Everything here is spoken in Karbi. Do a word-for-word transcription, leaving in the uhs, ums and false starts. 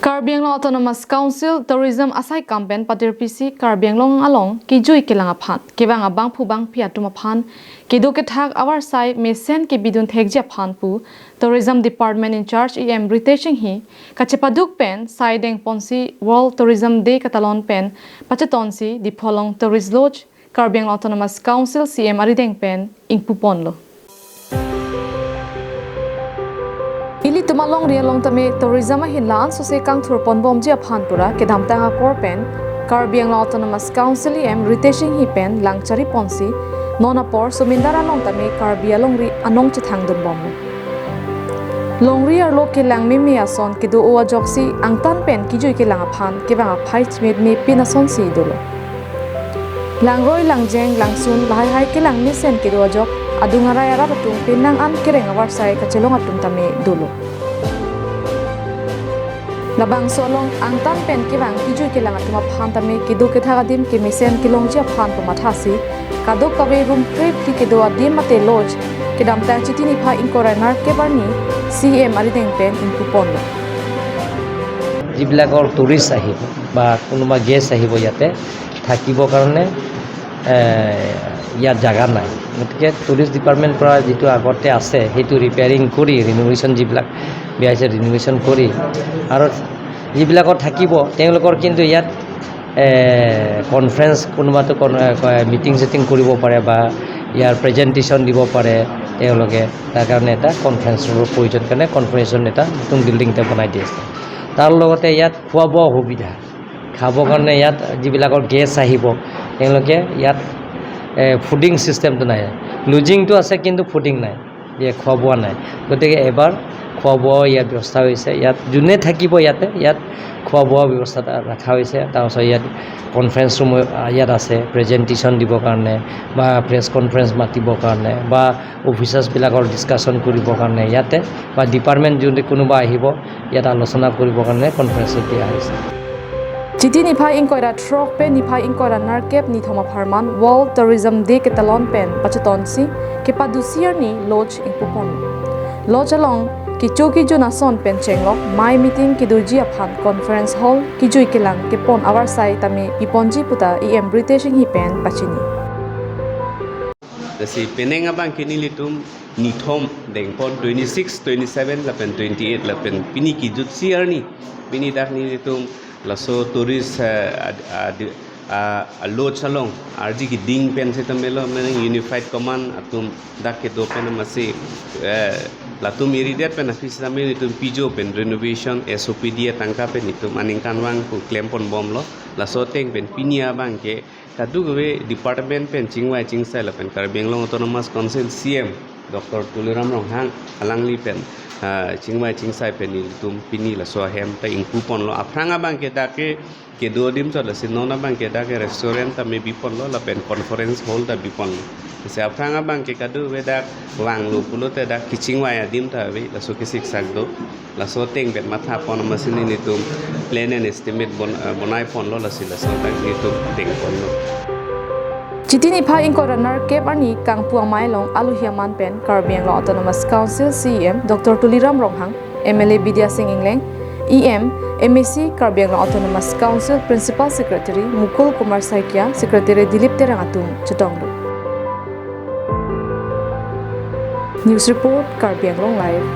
Karbi Anglong Autonomous Council Tourism asaikam pen patirpisi Karbi Anglong along kejui kelang aphan, kevang abangphu bangphi atum aphan kedo kethak avarsai mesen kebidun thekji aphan pu Tourism Department in-charge E M Ritesh Enghi kachepaduk pen sai dengponsi World Tourism Day katalon pen pachetonsi Diphu along Tourist Lodge Karbi Anglong Autonomous Council C M arideng pen ingpuponlo. Ilitum alongri along tame tourism ahin la-an sose kangthurponbomji aphan pura kedamtang akor pen Karbi Anglong Autonomous Council E M Ritesh Enghi pen langchariponsi non apor Somindar along tame Karbi alongri anong chethangdunbomlo. Longri arlo kelang meme ason kedo-o ajoksi angtan pen kejui kelang aphan kevang aphai chimit mepin asonsi dolo. Langroi, langjeng, langsun, lahai hai kelang mesen kedo ajok adung arai arat atum penang an kereng avarsai kachelong atum tame dolo. Labangso along angtan pen kevang kejui kelang atum aphan tame kedo kethak adim kemesen kelongji aphan pemathasi kadokave room krep kedo adim mate lodge kedamtang Chiti niphai ingkoi ra nerkep arni C M arideng pen ingpuponlo. যিবিলাকৰ টুৰিষ্ট আহিব বা কোনোবা গেষ্ট আহিব ইয়াতে থাকিবৰ কাৰণে এ, ইয়াত জাগা নাই। গতিকে টুৰিষ্ট ডিপাৰ্টমেণ্ট পৰা যিটো আগতে আছে সেইটো ৰিপেয়াৰিং কৰি ৰিন'ভেশ্যন যিবিলাক বিয়া হৈছে ৰিন'ভেশ্যন কৰি আৰু যিবিলাকত থাকিব তেওঁলোকৰ কিন্তু ইয়াত কনফাৰেঞ্চ কোনোবাটো মিটিং চিটিং কৰিব পাৰে বা ইয়াৰ প্ৰেজেণ্টেশ্যন দিব পাৰে তেওঁলোকে। তাৰ কাৰণে এটা কনফাৰেঞ্চ ৰুমৰ প্ৰয়োজন কাৰণে কনফাৰেঞ্চ ৰুম এটা নতুন বিল্ডিং এটা বনাই দি আছে। তাৰ লগতে ইয়াত খোৱা বোৱা সুবিধা খাবৰ কাৰণে ইয়াত যিবিলাকৰ গেষ্ট আহিব তেওঁলোকে ইয়াত ফুডিং ছিষ্টেমটো নাই। লজিংটো আছে কিন্তু ফুডিং নাই, যে খোৱা বোৱা নাই। গতিকে এবাৰ খোৱা বোৱা ইয়াত ব্যৱস্থা হৈছে। ইয়াত যোনে থাকিব ইয়াতে ইয়াত খোৱা বোৱা ব্যৱস্থা এটা ৰখা হৈছে। তাৰপাছত ইয়াত কনফাৰেঞ্চ ৰুম ইয়াত আছে প্ৰেজেণ্টেশ্যন দিবৰ কাৰণে বা প্ৰেছ কনফাৰেঞ্চ মাতিবৰ কাৰণে বা অফিচাৰ্ছবিলাকৰ ডিছকাশ্যন কৰিবৰ কাৰণে ইয়াতে বা ডিপাৰ্টমেণ্ট যদি কোনোবা আহিব ইয়াত আলোচনা কৰিবৰ কাৰণে কনফাৰেঞ্চত দিয়া হৈছে। Chiti niphai ingkoi ra throk pen niphai ingkoi ra nerkep nithom apharman World Tourism Day ketalon pen pachetonsi kepadusi arni lodge ingpupon. Lodge along kecho kejun ason pen chenglok mai meeting kedoji aphan conference hall kejui kelang kepon avarsai tame piponji puta E M Ritesh Enghi pen pachini. Lasi penang abang ke nelitum nithom dengpon twenty six, twenty seven lapen twenty eight lapen pini kejutsi arni pini dak nelitum laso tourist eh, ad- ad- ah, ah, lodge along arji keding pen sitame lo menang unified command atum dak kedo pen masi eh, latum iridet pen aphi sitame nelitum pijo pen renovation S O P D atangka pen nelitum aningkanvang pu klemponbomlo. Laso ateng pen pini abang ke kadokave department pen chingvai chingsai lapen Karbi Anglong Autonomous Council C M Doctor Tuliram Ronghang alangli pen ah, chingvai chingsai pen nelitum pini laso ahem ta ingpuponlo. Aphrang abang ke dak ke kedo adim chot lasi non abang ke dak ke restaurant tame biponlo lapen conference hall ta biponlo. Lasi aphrang abang ke kadokave dak vanglo pulote dak kechingvai adim ta ave, laso kesiksak do. Laso ateng pen mathapon amatsi nelitum plan and estimate bon, eh, bonaiponlo lasi laso ateng nelitum dengponlo. Chiti niphai ingkoi ra nerkep arni Kangpu Amei along aluhi aman pen Karbi Anglong Autonomous Council C E M Doctor Tuliram Ronghang, M L A Bidya Sing Engleng, E M, M A C, Karbi Anglong Autonomous Council Principal Secretary Mukul Kumar Saikia, Secretary Dilip Terang atum chetonglo. News report, Karbi Anglong Live.